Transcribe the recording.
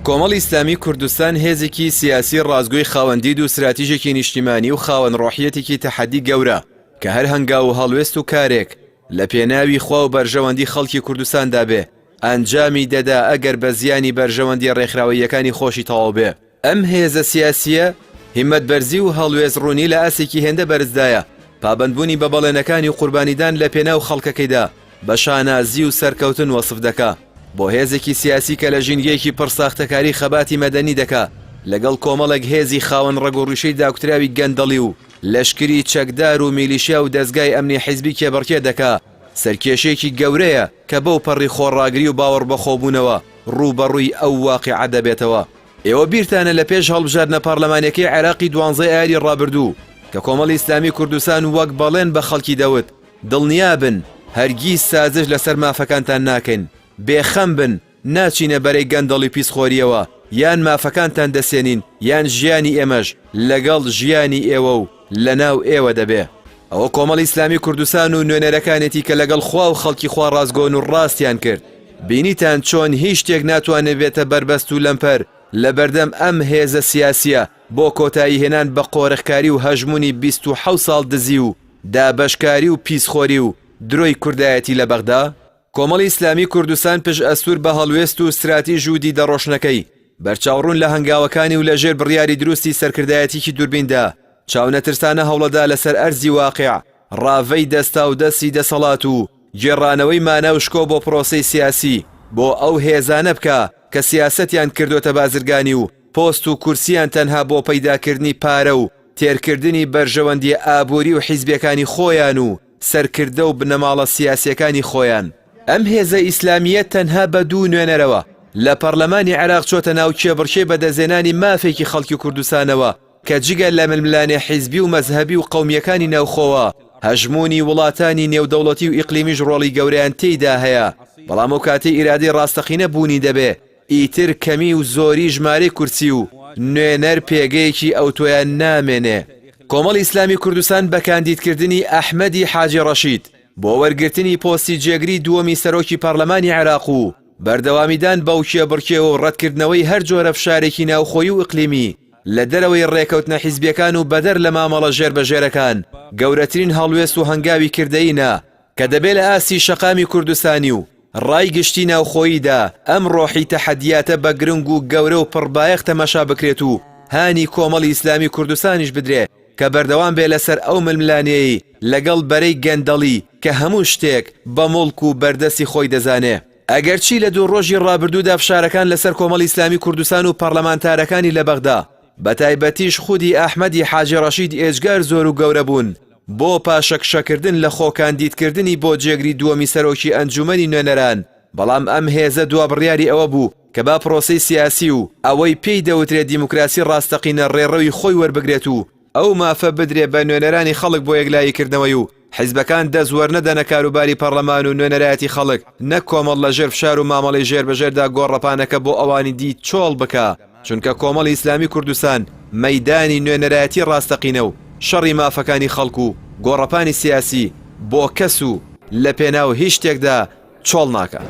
کۆمەڵی ئیسلامی کوردستان هێزێکی سیاسی ڕاستگۆی خاوەن دید و ستراتیژێکی نیشتیمانی و خاوەن ڕۆحیەتێکی تەحەدی گەورە کە هەر هەنگاو و هەڵوێست و کارێک لە پێناوی خوا و بەرژەوەندی خەڵکی کوردستاندا بێ ئەنجامی دەدا ئەگەر بە زیانی بەرژەوەندیە ڕێکخراوەییەکانی خۆشی تەواو بێ. ئەم هێزە سیاسییە هیمەت بەرزی و هەڵوێست ڕوونی لە ئاستێکی هێندە بەرزدایە، پابەندبوونی بە بەڵێنەکانی و قوربانیدان لە پێناو خەڵکەکەیدا بە شانازی و سەرکەوتن وەسف دەکا. بۆ هێزێکی سیاسی کە لە ژینگەیەکی پڕ ساختەکاری خەباتی مەدەنی دەکا لەگەڵ کۆمەڵێک هێزی خاوەن ڕەگ و ڕیشەی داکوتراوی گەندەڵی و لەشکری چەکدار و میلیشیا و دەزگای ئەمنی حیزبی کێبڕکێ دەکا، سەرکێشییەکی گەورەیە کە بەو پەڕی خۆڕاگری و باوەڕبەخۆبوونەوە ڕووبەڕووی ئەو واقیعە دەبێتەوە. ئێوە بیرتانە لە پێش هەڵبژاردنە پارلەمانیەکەی عێراقی دوانزەی ئایاری ڕابردوو کە کۆمەڵی ئیسلامی کوردستان وەک بەڵێن بە خەڵکی دەوت دڵنیابن هەرگیز سازش لەسەر مافەکانتان ناکەین بێخەم بن ناچینە بەرەی گەندەڵی و پیسخۆریەوە یان مافەکانتان دەسێنین یان ژیانی ئێمەش لەگەڵ ژیانی ئێوە و لەناو ئێوە دەبێ. ئەوە کۆمەڵی ئیسلامی کوردستان و نوێنەرەکانێتی کە لەگەڵ خوا و خەڵکی خوا ڕاستگۆن و ڕاستیان کرد. بینیتان چۆن هیچ شتێک ناتوانێ بێتە بەربەست و لەمپەر لەبەردەم ئەم هێزە سیاسیە بۆ کۆتایی هێنان بە قۆرخکاری و هەژموونی 27 ساڵ دزی و دابەشکاری و پیسخۆری و درۆی کوردایەتی لە بەغدا؟ کۆمەڵی ئیسلامی کوردستان پشتئەستوور بە هەڵوێست و ستراتیژ و دیدە ڕۆشنەکەی، بەرچاوڕوون لە هەنگاوەکانی و لەژێر بڕیاری دروستی سەرکردایەتیی دووربیندا، چاونەترسانە هەوڵەدا لەسەر ئەرزی واقیع، ڕاڤەی دەستاودەستی دەسەڵات و گێڕانەوەی مانا و شکۆ بۆ پرۆسەی سیاسی بۆ ئەو هێزانە بکا کە سیاسەتیان کردۆتە بازرگانی و پۆست و کورسییان تەنها بۆ پەیداکردنی پارە و تێرکردنی بەرژەوەندییە ئابووری و حیزبیەکانی خۆیان و سەرکردە و بنەماڵە سیاسیەکانی خۆیان. ئەم هێزە ئیسلامییە تەنها بە دوو نوێنەرەوە لە پەڕلەمانی عێراق چۆتە ناو کێبڕکێی بەدەستهێنانی مافێکی خەڵکی کوردستانەوە کە جگە لە ململانێ حیزبی و مەزهەبی و قەومییەکانی ناوخۆوە هەژموونی وڵاتانی نێودەوڵەتی و ئیقلیمیش ڕۆڵی گەورەیان تێیدا هەیە بەڵام ئەو کاتەی ئیرادەی ڕاستەقینە بوونی دەبێ ئیتر کەمی و زۆری ژمارەی کورسی و نوێنەر پێگەیەکی ئەوتۆیان نامێنێ. کۆمەڵی ئیسلامی کوردستان بە کاندیدکردنی ئەحمەدی حاجی ڕەشید بۆ وەرگرتنی پۆستی جێگری دووەمی سەرۆکی پەڕلەمانی عێراق و بەردەوامیدان بەو کێبڕکێ و ڕەتکردنەوەی هەر جۆرە فشارێکی ناوخۆیی و ئیقلیمی لە دەرەوەی ڕێکەوتنە حیزبیەکان و بەدەر لە مامەڵە ژێربەژێرەکان گەورەترین هەڵوێست و هەنگاوی کردەیی نا کە دەبێ لە ئاستی شەقامی کوردستانی و ڕای گشتی ناوخۆییدا ئەم ڕۆحی تەحەدیاتە بە گرنگ و گەورە و پڕبایەخ تەماشا بکرێت و هانی کۆمەڵی ئیسلامی کوردستانیش بدرێ کە بەردەوام بێ لەسەر ئەو ململانێیەی لەگەڵ بەرەی گەندەڵی کە هەموو شتێک بە موڵک و بەردەستی خۆی دەزانێ. ئەگەرچی لە دوو ڕۆژی ڕابردوودا فشارەکان لەسەر کۆمەڵی ئیسلامی کوردستان و پەڕلەمانتارەکانی لە بەغدا بەتایبەتیش خودی ئەحمەدی حاجی ڕەشید ئێجگار زۆر و گەورە بوون بۆ پاشەکشەکردن لە خۆکاندیدکردنی بۆ جێگری دووەمی سەرۆکی ئەنجوومەنی نوێنەران، بەڵام ئەم هێزە دوا بڕیاری ئەوە بوو کە با پرۆسەی سیاسی و ئەوەی پێی دەوترێ دیموکراسی ڕاستەقینە ڕێڕەوی خۆی وەربگرێت و ئەو مافە بدرێ بە نوێنەرانی خەڵک بۆ یەکلاییکردنەوەی و حیزبەکان دەست وەرنەدەنە کاروباری پەڕلەمان و نوێنەرایەتی خەڵک نەک کۆمەڵ لە ژێر فشار و مامەڵەی ژێر بەژێردا گۆڕەپانەکە بۆ ئەوانی دی چۆڵ بکا چونکە کۆمەڵی ئیسلامی کوردستان مەیدانی نوێنەرایەتی ڕاستەقینە و شەڕی مافەکانی خەڵک و گۆڕەپانی سیاسی بۆ کەس و لە پێناو هیچ شتێکدا چۆڵ ناکا.